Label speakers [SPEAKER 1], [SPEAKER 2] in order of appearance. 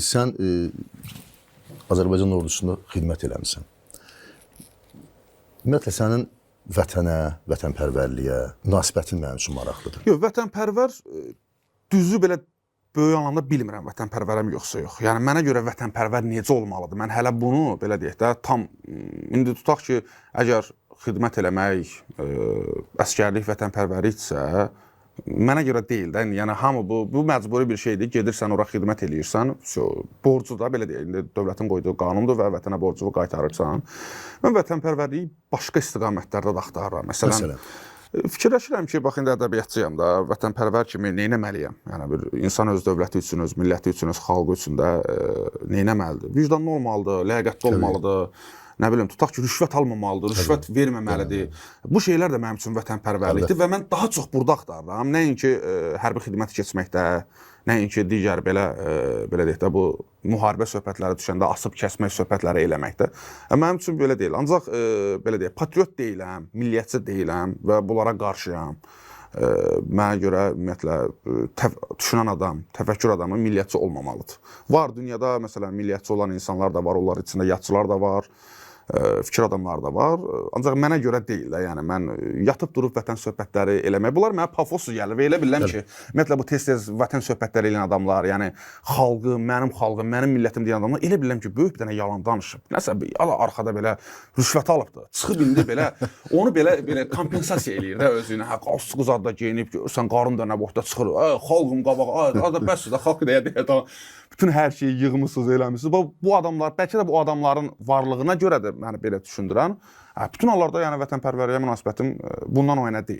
[SPEAKER 1] Sən Azərbaycan ordusunda xidmət eləmisən. Ümumiyyətlə sənin vətənə, vətənpərvərliyə münasibətin mənim üçün maraqlıdır.
[SPEAKER 2] Yox, vətənpərvər düzü belə böyük anlamda bilmirəm vətənpərvərəm yoxsa yox. Yəni mənə görə vətənpərvər necə olmalıdır? Mən hələ bunu belə deyək də tam indi tutaq ki, əgər xidmət eləmək, əsgərlik vətənpərvərlikdirsə, mənə görə deyil də. Yəni hamı bu məcburi bir şeydir. Gedirsən ora xidmət eləyirsən, vəsyo, borcu da belə deyək, indi dövlətin qoyduğu qanundur və vətənə borcunu qaytarırsan. Mən vətənpərvərliyi başqa istiqamətlərdə də axtarıram. Məsələn, fikirləşirəm ki, bax indi ədəbiyyatçıyam da, vətənpərvər kimi nə etməliyəm? Yəni bir insan öz dövləti üçün, öz milləti üçün, öz xalqı üçün də nə etməlidir? Vicdanlı olmalıdır, ləyaqətli olmalıdır. Nə bilim, tutaq ki, rüşvət almamalıdır, rüşvət verməməlidir. Bu şeylər də mənim üçün vətənpərvərlikdir və mən daha çox burada axtarıram. Nəinki hərbi xidmət keçməkdə, nəinki digər belə belə deyək də bu müharibə söhbətləri düşəndə asıb kəsmək söhbətləri eləməkdə. Mənim üçün belə deyil. Ancaq belə deyək, patriot deyiləm, milliyyətçi deyiləm və bunlara qarşıyam. Mənə görə ümumiyyətlə düşünən adam, təfəkkür adamı milliyyətçi olmamalıdır. Var dünyada məsələn milliyyətçi olan insanlar da var, onlar içində yatçılar da var, fikir adamları da var. Ancaq mənə görə deyil də, yəni mən yatıb durub vətən söhbətləri eləmək, bunlar mənə pafosuz gəlir və elə bilirəm ki, ümumiyyətlə bu tez-tez vətən söhbətləri eləyən adamlar, yəni xalqı, mənim xalqım, mənim millətim deyən adamlar elə bilirəm ki, böyük bir dənə yalan danışıb. Nəsə bir ala arxada belə rüşvət alıbdı. Çıxıb indi belə onu belə kompensasiya eləyir də özünə. Hə, qalsıq zad da geyinib görürsən, qarın da nə boyda çıxır. Ay, xalqım qabağa, ay, da bəs də xalq deyə deyə da bütün hər şeyi yığmısınız, eləmisiniz. Bu adamlar, bəlkə də bu adamların varlığına görə də məni belə düşündürən. Bütün hallarda yəni vətənpərvərliyə münasibətim bundan o yana deyil.